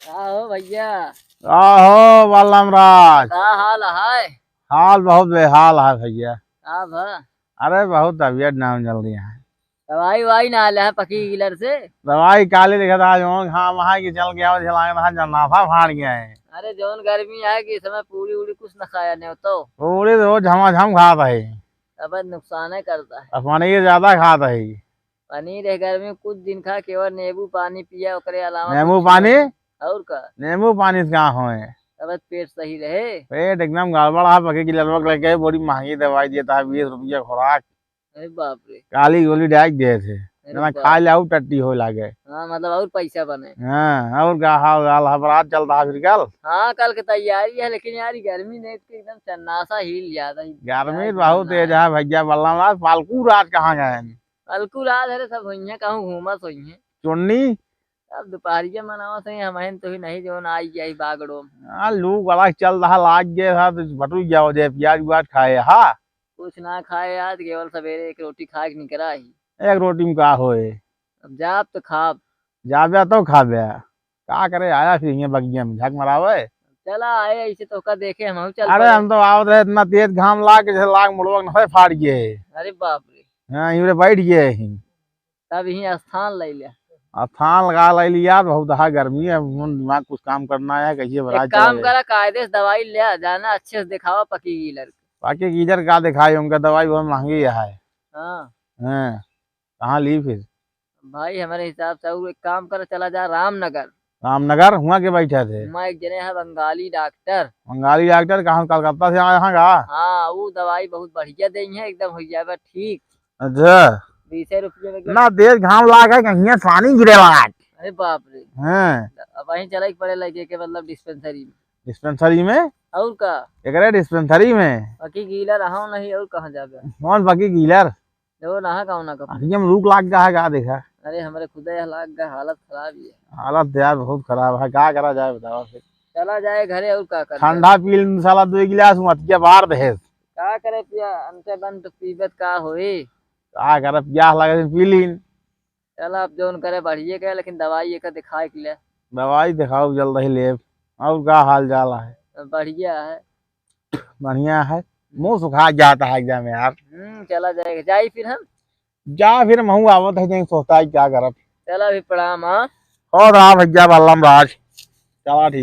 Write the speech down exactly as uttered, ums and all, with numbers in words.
का हो भैया? का हो बलराम राज? का हाल है? हाल बहुत बेहाल है भैया। का भा? अरे बहुत तबीयत डाउन चल रही है। दवाई वाई ना ले है पकी गीलर से? दवाई काले लिखा था, आज हाँ वहाँ की चल गया, झेलांगे था, जन्नाफा फाड़ गया है। अरे जौन गर्मी है कि इस समय पूरी उड़ी कुछ न खाया नहीं तो। पूरी तो झमाझम खाता है। अब नुकसान है करता है। अब पनीर ज्यादा खाता है। पनीर है गर्मी में कुछ दिन खा, केवल नींबू पानी पिया, ओकरे अलावा नींबू कुछ पानी? नहीं। और का? नींबू पानी से कहाँ होए? अब पेट सही रहे। पेट एकदम गड़बड़ है, पकी गीलर के लेके बड़ी महंगी दवाई देता है, बीस रुपया खुराक। अरे बाप रे। काली गोली डाइट दे थे। अरे जना बाप। खा जाऊ टट्टी हो लागे। हाँ, मतलब और पैसा बने। हाँ, और का हाल हाल है, बरात चलता है फिर कल? हाँ, कल के तैयारी है, लेकिन यार, ये गर्मी ने तो एकदम चन्नासा हिल जाता है। गर्मी बहुत तेज है भैया। बल्ला पालकू राज कहाँ गए हैं? पालकू राज, अरे सब हुई है, कहूँ घूमत हुई है। चुन्नी? अब दोपहरिया मनावत है, हम हैं तो ही नहीं, जौन आई गया ही बागड़ो। हाँ, लू बड़ा चल रहा, लाग गया था, तो भटू जाओ दे, प्याज व्याज खाए, हाँ। कुछ ना खाए आज, केवल सवेरे एक रोटी खा के निकरा ही। एक रोटी में का होए? अब जाब तो खाब। जाबे तो खाबे। का करे, आया फिर यहाँ बगिया में झक मरावे। चला आए, ऐसे तो का देखे, हम चल अरे पड़े। हम तो आवत रहे, इतना तेज घाम लाग के जैसे लाग मुड़वा के नफे फाड़ गए। अरे बाप रे। हाँ, इमरे बैठ गए ही। तब ही स्थान ले लिया। स्थान लगा ले लिया, बहुत हा गर्मी है, मन दिमाग कुछ काम करना है, कैसे एक बरात काम चलावे। करा, कायदे से दवाई ले आ, जाना अच्छे से दिखावा पकी गीलर के। पकी गीलर का दिखाई, उनका दवाई बहुत महंगी है। हाँ। हैं, कहाँ ली फिर? भाई, हमारे हिसाब से और एक काम कर, चला जा रामनगर। रामनगर? हुआ के बैठे थे? हुआ एक जने है बंगाली डॉक्टर। बंगाली डॉक्टर कहाँ, कलकत्ता से आया है का? हाँ, वो दवाई बहुत बढ़िया दे है, एकदम हो जाएगा ठीक। अच्छा। बीसे रुपये में एकदम ना, तेज घाम लाग है, कहीं पानी गिरे लाग। अरे बाप रे। हाँ। अब वहीं चले के पड़े लगे के, मतलब डिस्पेंसरी में। डिस्पेंसरी में? और का? एकरे डिस्पेंसरी में? पकी गीलर रहा नहीं, और कहाँ जाबे? कौन पकी गीलर? देखो ना, कहाँ ना कब। अखिया में रूख लाग गया है, का देखा? अरे, हमरे खुदे लाग गया, हालत खराब ही है। हालत यार बहुत खराब है, का करा जाए बतावा फिर? चला जाए घरे, और का कर ठंडा पी लेन साला, दो गिलास मतिया बार दे। का करे पिया, अंते बंद पीबत का होई? का करे, प्यास लगे दिन पी लीन। चला, अब जौन करे बढ़िए करे, लेकिन दवाई एक दिखाए के ले। दवाई दिखाओ, जल्द ही लेब। और का हाल चाल है? बढ़िया है। बढ़िया है। मुंह सुखा जाता है एकदम यार। हम्म, चला जाएगा। जाई फिर हम? जा फिर, महू आवत है, जाई सोचता है क्या करब। चला भी प्रणाम, हाँ। और रहा भैया बल्लम राज। चला ठीक।